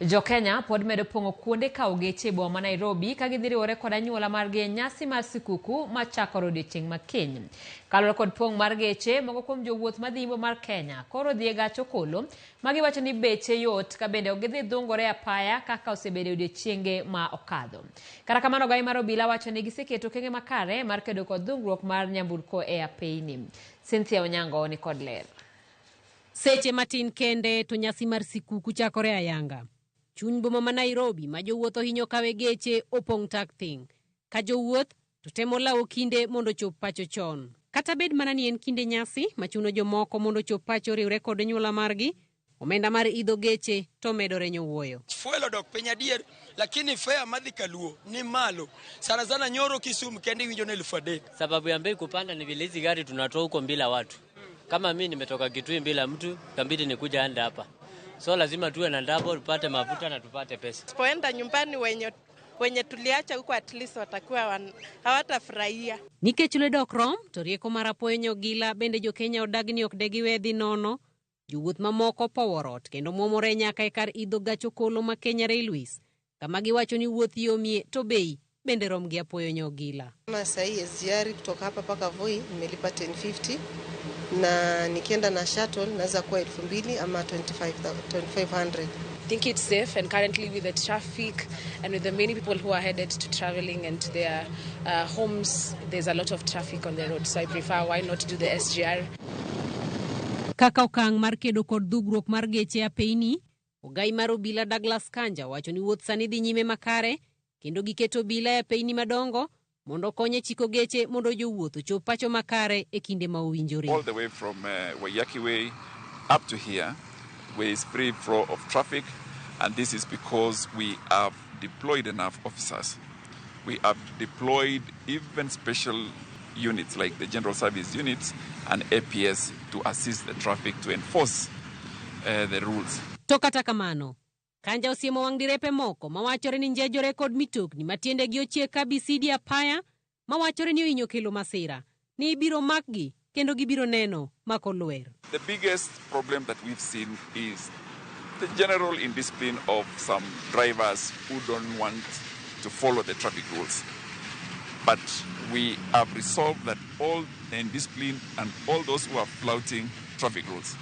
Jo-Kenya pod medo pong'o kuonde kawo geche e boma ma Nairobi ka gidhi riwore kod anyuola margi e nyasi mar sikuku machakore odiochieng' ma kiny. Kaluwore kod pong' mar geche, moko kuom jowuoth madhi Imbo mar Kenya koro dhi e gach okolo ma giwacho ni beche yot ka bende ok gidhi dhungore e apaya kaka osebedo e odiochienge ma okadho. Kata kamano ogai mar obila wacho ni giseketo okenge makare mar kedo kod dhungruok mar nyamburko e apeyni. Cynthia Onyango ni kod ler. Seche matin kende to nyasi mar sikuku chakore ayanga. Chuny boma ma Nairobi ma jowuoth ohinyo kawe geche opong' tak thing'. Ka jowuoth to temo lawo kinde mondo ochop pacho chon. Kata bed mana ni en kinde nyasi machuno jomoko mondo ochop pacho riwre kod anyuola margi, omenda mar idho geche to medore nyowuoyo. Fuel odok piny adier, lakini fare madhi Kaluo ni malo sana sana. Nyoro Kisumu kende iwinjo ni 3000. Sababu ya bei kupanda ni vile hizi gari tunatoa huko bila watu. Kama mi nimetoka Kitui bila mtu, ikabidi nikuja anda hapa, so lazima tuwe na double, tupate mafuta na tupate pesa. Tusipoenda nyumbani wenye tuliacha huko at least watakuwa hawatafurahia. Nikech lwedo ok rom, to rieko mar apoyo nyogila bende jo-Kenya odagi ni ok de giwe dhi nono. Jowuoth mamoko powo rot kendo mwomore nyaka e kar idho gach okolo ma Kenya Railways, kama giwacho ni wuoth yomie to bei bende rom gi apoyo nyogila. Kama sahii SGR kutoka hapa mpaka Voi nimelipa 1050 na nikienda na shuttle naweza kuwa 2000 ama 25, 2500. Think it's safe, and currently with the traffic and with the many people who are headed to traveling and to their homes, there's a lot of traffic on the road, so I prefer, why not do the SGR? Kaka okang' mar kedo kod dhugruok mar geche e apeyni, ogai mar obila Douglas Kanja wacho ni wuoth sani dhi nyime makare kendo giketo obila e apeyni madongo mondo okony e chiko geche mondo jowuoth ochop pacho makare e kinde ma owinjore. All the way from Waiyaki Way up to here, where is free flow of traffic, and this is because we have deployed enough officers. We have deployed even special units like the General Service units and APS to assist the traffic to enforce the rules. To kata kamano, Kanja osiemo wang' direpe moko mawachore ni njejore kod mitokni ma tiendegi ochiek ka bisidi apaya mawachore ni ohinyo kelo masira ni ibiro makgi kendo gibiro neno mako lwer. The biggest problem that we've seen is the general indiscipline of some drivers who don't want to follow the traffic rules. But we have resolved that all the indiscipline and all those who are flouting traffic rules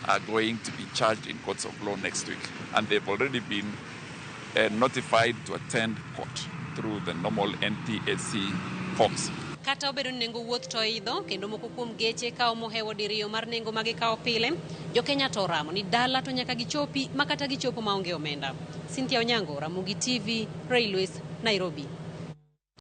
are going to be charged in courts of law next week. And they've already been notified to attend court through the normal NTSC forms. Kata obedo ni nengo wuoth to idho kendo moko kuom geche kawo mohewo diriyo mar nengo ma gikawo pile, jokenya to oramo ni dala to nyaka gichopi ma kata gichopo maonge omenda. Cynthia Onyango, Ramogi TV, Railways, Nairobi.